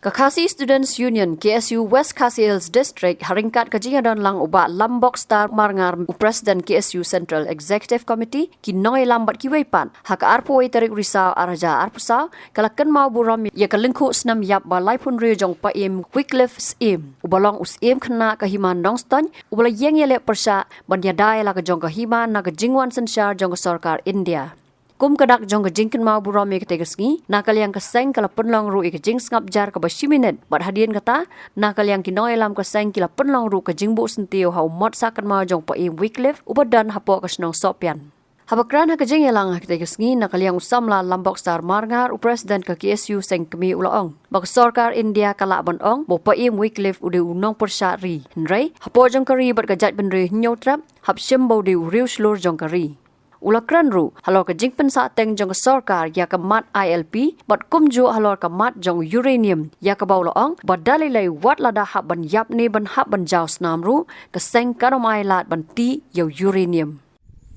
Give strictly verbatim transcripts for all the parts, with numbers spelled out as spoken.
Ka Khasi Students Union, K S U West Khasi Hills District, ha ryngkat ka jingïadon lang u Bah Lambok Star Marngar, u President K S U Central Executive Committee, ki nongïalam bad kiwei pat, ha ka arphew wei tarik Risaw ar hajar arphew saw, ka la kynmaw burom ïa ka lyngkhuh snem ïap ba laiphew hynriew jong u Paiem Wycliffe Syiem, uba long u Syiem khynnah ka Hima Nongstoiñ, uba la ïeng ïaleh pyrshah ban ïada ïa la ka jong ka hima na ka jingwan synshar jong ka sorkar India. Kum ka dak jong ka jingkynmaw burom ïa katei ka sngi, na ka liang ka seng ka la pynlong ruh ïa ka jingsngap jar kaba shi minit, bad hadien kata, na ka liang ki nongïalam ka seng ki la pynlong ruh ka jingbuh syntiew ha u mot sah kynmaw jong u Paiem Wycliffe, uba don hapoh ka shnong Sohpian. Haba kren ha ka jingïalang ha katei ka sngi, na ka liang u samla Lambok Star Marngar, u President ka K S U Seng Kmie, u la ong ba ka sorkar India ka lah ban ong ba u Paiem Wycliffe u dei u nongpyrshah ri. Hynrei hapoh jong ka ri bad ka jaitbynriew Hynñiewtrep, hap shim ba u dei u riewshlur jong ka ri. U la kren ruh halor ka jingpynsahteng jong ka sorkar ïa ka mat I L P, bad kumjuh halor ka mat jong u uranium, ïa kaba u la ong ba da lei lei wat lada hap ban ïap ne ban hap ban jaw snam ruh, ka seng kan ym ailad ban tih ïa u uranium.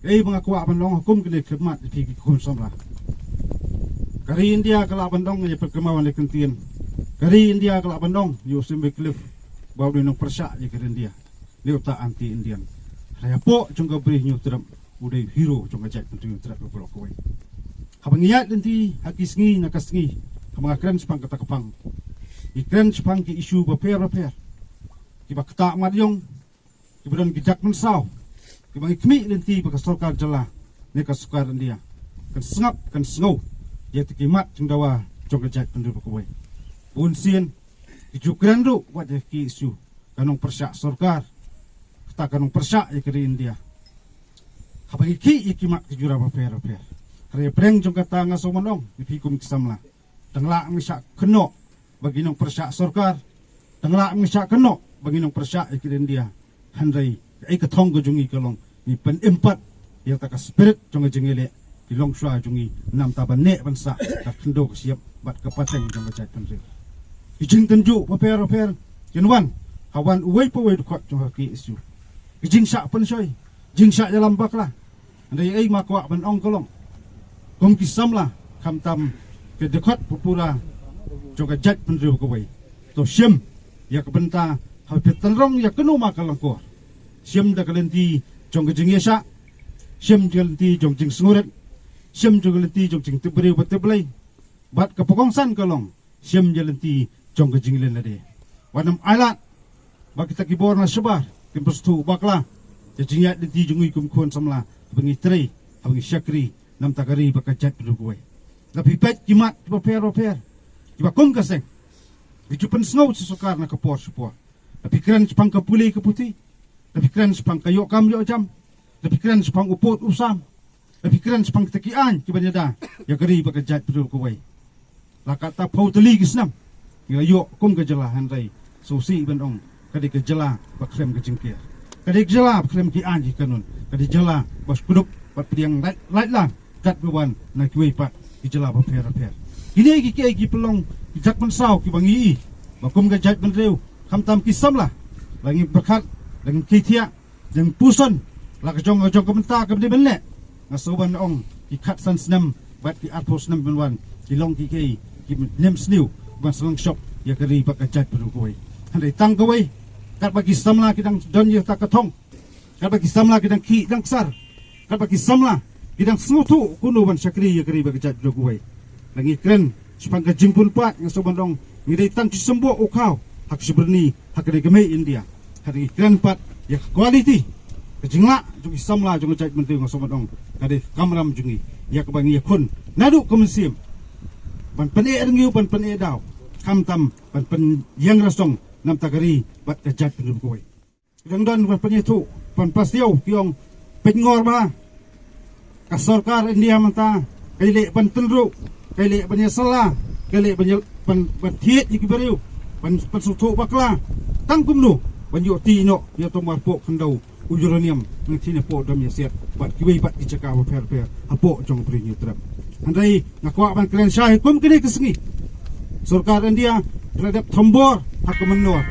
Ei, ba nga kwah ban long ha kum kine ki khmat ki ki khun samla. Ka ri India ka lah ban ong, ïa pyrkhat ma wan le kyntien, ka ri India ka lah ban ong ïa u Syiem Wycliffe ba u dei u nongpyrshah ïa ka ri India, ne uta anti-Indian. Hynrei hapoh jong ka Bri Hynñiewtrep u dei u hero jong ka jaitbynriew Hynñiewtrep baroh kawei. Haba ngi ïaid lynti ha ki sngi na ka sngi, haba nga kren shaphang kata ka pang, ngi kren shaphang ki issue bapher bapher, kiba ktah mat ïong, kiba don ki dak mynsaw, kiba ngi khmih lynti ba ka sorkar jylla ne ka sorkar India kan sngap kan sngew ïa kita ki mat jingdawa jong ka jaitbynriew baroh kawei. Bun sien ki ju kren ruh wat ïa ki issue ka nongpyrshah sorkar, kata ka nongpyrshah ïa ka ri India. Haba ngi khih ïa ki mat ki jura bapher bapher, hynrei hapdeng jong kata nga sngew ban ong ïa phi kum ki samla, tang lah ngin shah kynnoh ba ngi nongpyrshah sorkar, tang lah ngin shah kynnoh ba ngi nongpyrshah ïa ka ri India. Hynrei kaei ka thong ka jong ngi ka long, ngi pynim pat ïa kata ka spirit jong ka jingïaleh ki longshuwa jong ngi, namar ba neh ban sah ka khyndew ka shyiap bad ka pateng jong ka jaitbynriew. Ki jingtynjuh bapher bapher kin wan ha wan uwei pa uwei u dkhot jong ka K S U. Ki jingshah pynshoi, jingshah ïalam bakla. Hynrei ei ma kwah ban ong ka long, kum ki samla, khamtam ki dkhot pura jong ka jaitbynriew kawei, to shim ïa ka bynta haba phi tynrong ïa kano ma ka lyngkor. Shim da ka lynti jong ka jingïashah, shim da ka lynti jong ka jingsngewrit, shim da ka lynti jong ka jingtip briew bad tip Blei. Bad kaba kongsan ka long, shim ïa lynti jong ka jingleh lade. Wat nym ailad ba kita ki bor na shabar kin pynsngewthuh bakla ïa ka jingïaid lynti jong ngi kum khun samla, haba ngi trei, haba ngi shakri na ka bynta ka ri bad ka jaitbynriew kawei. Lada phi peit ki mat kiba pher bapher kiba kum ka seng, ki ju pynsngew sha sorkar na ka por sha por. Lada phi kren shaphang ka pule ka puthi, lada phi kren shaphang ka ïoh kam ïoh jam, lada phi kren shaphang u pud u sam, lada phi kren shaphang kita ki aiñ kiban ïada ïa ka ri bad ka jaitbynriew kawei. La katta phew tylli ki snem ngi la ïoh kum ka jylla, hynrei sngewsih ban ong ka dei ka jylla ba khlem ka jingker, ka dei ka jylla ba khlem ki aiñ ki kanun, ka dei ka jylla ba shu kdup bad pdiang lait lait lang katba wan na kiwei pat ki jylla bapher bapher. Kine kiei kiei ki pynlong ki dak mynsaw kiba ngi i ba kum ka jaitbynriew, khamtam ki samla, la ngi pyrkhat, la ngi khie thiah, la ngi puson, la ka jong ka jong ka bynta kaba dei ban leh. Nga sngew ban ong ki khatsan snem bad ki arphew snem ban wan ki long kiei kiei ki bym sniew ban sngewshop ïa ka ri bad ka jaitbynriew kawei. Hynrei tang kawei, katba ki samla ki dang don ïa kata ka thong, katba ki samla ki dang khih dang ksar, katba ki samla ki dang sngewthuh kumno ban shakri ïa ka ri bad ka jaitbynriew kawei, la ngi kren shaphang ka jingbun paid, nga sngew ban ong ngi dei tang ki symboh u khaw ha ka shi byrni, ha ka dei ka mei India. Hynrei ngi kren pat ïa ka quality, ka jinglah jong ki samla jong ka jaitbynriew, nga sngew ban ong ka dei ka kamram jong ngi ïa kaba ngi ïakhun naduh ka mynsiem ban pyneh rngiew, ban pyneh daw, khamtam ban pynïeng rasong na ka bynta ka ri bad ka jaitbynriew kawei. Ki dang don ban pynïathuh, ban pasiaw, ki ong, pynngor ba ka sorkar India mynta ka ïaleh ban tynruh, ka ïaleh ban ïasylla, ka ïaleh ban ïa, ban, ban thied ïa ki briew, ban, ban sngewthuh bakla tang kumno ban ïoh tih noh ïa uta u marpoh khyndew u uranium, nangta napoh Dom Ïasiat bad kiwei pat ki jaka bapher bapher hapoh jong ka Bri Hynñiewtrep. Hynrei nga kwah ban kren shai kum kine ki sngi, sorkar India ka la dep thombor ha ka mynnor.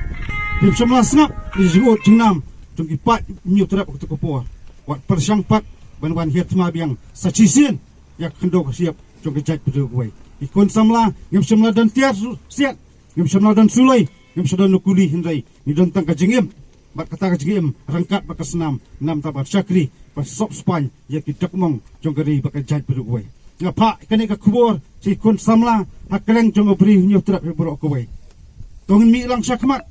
Phim shym la sngap ïa ka jingud jingnam jong ki paid Hynñiewtrep ha kata ka por. Wat pyrshang pat ban wan hiar thma biang sa shisien ïa ka khyndew ka shyiap jong ka jaitbynriew kawei. Ki khun samla ngim shym la don tiar siat Ngim shym la don suloi, ngim shym don kuli hynrei ngi don tang ka jingim. Bad kata ka jingim ryngkat bad ka snam namar ban shakri, ban sop spaiñ ïa ki dokmong jong ka ri bad ka jaitbynriew kawei. Nga phah kane ka khubor sha ki khun samla ha kylleng jong ka Bri Hynñiewtrep baroh kawei. To ngin mih lang shakhmat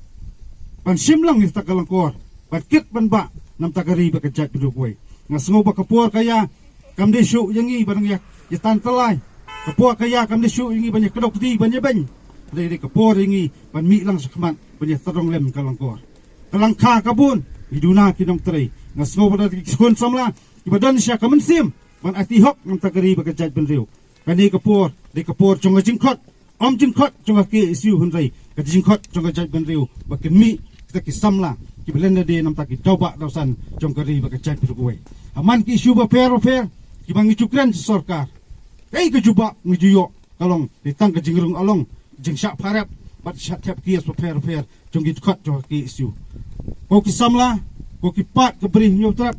ban shim lang ïa kata ka lyngkor ban kit ban bah namar ka ri bad ka jaitbynriew kawei. Nga sngew ba ka por ka ïa kam dei shuh ïa ngi ban ïa, ïa tan tylli. Ka por ka ïa kam dei shuh ïa ngi ban ïa kdew kti ban ïa beiñ. Dei dei ka por ïa ngi ban mih lang shakhmat ban ïa tyrong lem ka lyngkor. Ka lyngkha ka bun, ngi duna ki nongtrei. Nga sngew ba da ki khun samla kiba don sha ka mynsiem ban aiti hok namar ka ri bad ka jaitbynriew. Kane ka por dei ka por jong ka jingkhot, ym jingkhot jong ka K S U hynrei ka jingkhot jong ka jaitbynriew ba kin mih kita ki samla kiba len lade namar ki daw bah daw san jong ka ri bad ka jaitbynriew kawei. Ha man ki issue bapher bapher kiba ngi ju kren sha sorkar, kaei ka jubab ngi ju ïoh ka long dei tang ka jingrung along, jingshah pharep bad shah thep ki ïas bapher bapher jong ki dkhot jong ka K S U. Ko ki samla, ko ki paid ka Bri Hynñiewtrep,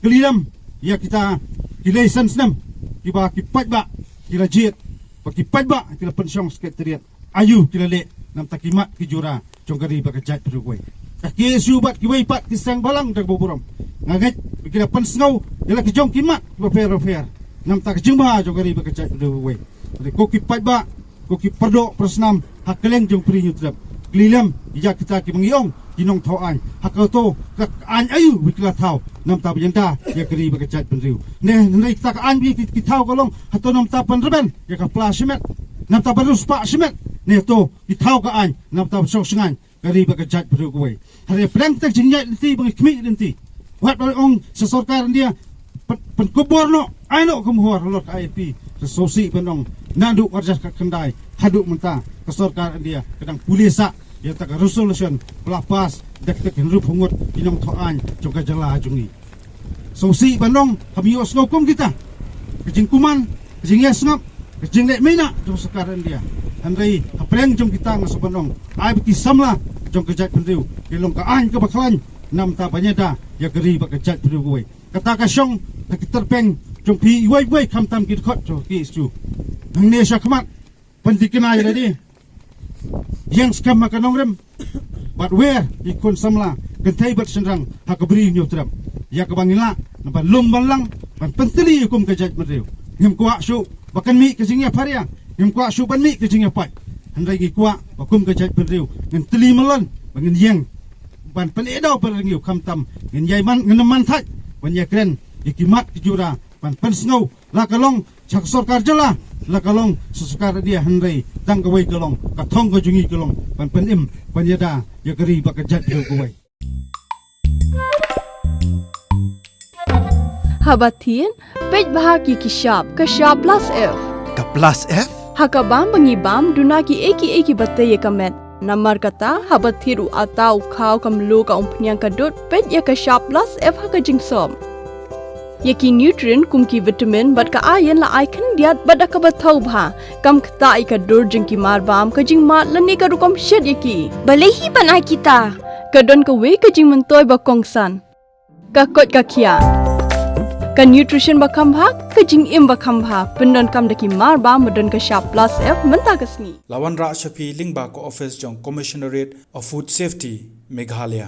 kylli lem ïa kita ki lei san snem kiba ki paidbah ki la jied, ba ki paidbah ki la pynshong Secretariat. Aïu ki la leh namar ki mat ki jura jong ka ri bad ka jaitbynriew kawei? Ka K S U bad kiwei pat ki seng bhalang da kaba burom, nga ngeit ba ki la pynsngew ïa la ki jong ki mat bapher bapher namar ka jingbha jong ka ri bad ka jaitbynriew kawei. Hynrei ko ki paidbah, ko ki pardoh parsnam ha kylleng jong ka Bri Hynñiewtrep, kylli lem ïa kita kiba ngi ong ki nongthaw aiñ. Ha kato ka aiñ aïu ba ki la thaw namar ba ïada ïa ka ri bad ka jaitbynriew? Ne hynrei kita ka aiñ ba ki, ki thaw ka long hato namar ban rben ïa ka pla shimet, namar ban riewspah shimet? Ne to ki thaw ka aiñ namar ban shong shngaiñ ka ri bad ka jaitbynriew kawei. Hynrei pdeng kita ki jingïaid lynti ba ngi khmih lynti, wat ba ong sha sorkar India pyn-, pynkup bor noh, ai noh ka mohor halor ka I L P. Te sngewsih ban ong naduh arhajar khatkhyndai haduh mynta ka sorkar India ka dang pule sah ïa kata ka resolution ba la pass da kita ki hynriewphew ngut ki nongthaw aiñ jong ka jylla jong ngi. Sngewsih ban ong kam ïohsngew kum kita. Ka jingkuman, ka jingïasngap, ka jingleh minot jong ka sorkar India. Hynrei hapdeng jong kita nga sngewbha ban ong, ai ba ki samla jong ka jaitbynriew ki long ka aiñ kaba khlaiñ namar ban ïada ïa ka ri bad ka jaitbynriew kawei. Kata ka shong ha ki tyrpeng jong phi iwei iwei khamtam ki dkhot jong ka K S U. Nangne shakhmat, pynthikna ïa lade, ïeng skhem ha ka nongrim bad wer ïa ki khun samla kynthei bad shynrang ha ka Bri Hynñiewtrep, ïa kaba ngi lah ban lum ban lang ban pyntylli ïa kum ka jaitbynriew. Ngim kwah shuh ba kan mih ka jingïapharia, ngim kwah shuh ban mih ka jingïapait. Hynrei ngi kwah ba kum ka jaitbynriew ngin tylli myllon, ba ngin ïeng ban pynïoh daw pynriew khamtam ngin ïai man, ngin man thait ban ïakren ïa ki mat ki jura ban pynsngew, la ka long sha ka sorkar jylla, la ka long sha sorkar India, hynrei tang kawei ka long ka thong ka jong ngi ka long ban pynim ban ïada ïa ka ri bad ka jaitbynriew kawei. Haba thied, peit bha ki ki shap, ka shap plus F. Ka plus F? Ha ka bam ba ngi bam, duna ki ei ki ei kiba tei ïa ka met. Namar kata, haba thied u atta, u khaw, ka mluh, ka umphniang, ka dud, peit ïa ka shap plus F ha ka jingsop. Ïa ki nutrient kum ki vitamin bad ka iron la ai khyndiat bad da kaba thaw bha. Kam ktah ïa ka dur jong ki marbam, ka jingmad lane ka rukom shet ïa ki. Balei hi ban ai kita? Ka don kawei ka jingmyntoi ba kongsan. Ka koit ka khiah. Ka nutrition ba kham bha, ka jingim ba kham bha. Pyndonkam da ki marbam ba don ka shap plus F mynta ka sngi. La wanrah sha phi lyngba ka office jong Commissionerate of Food Safety, Meghalaya.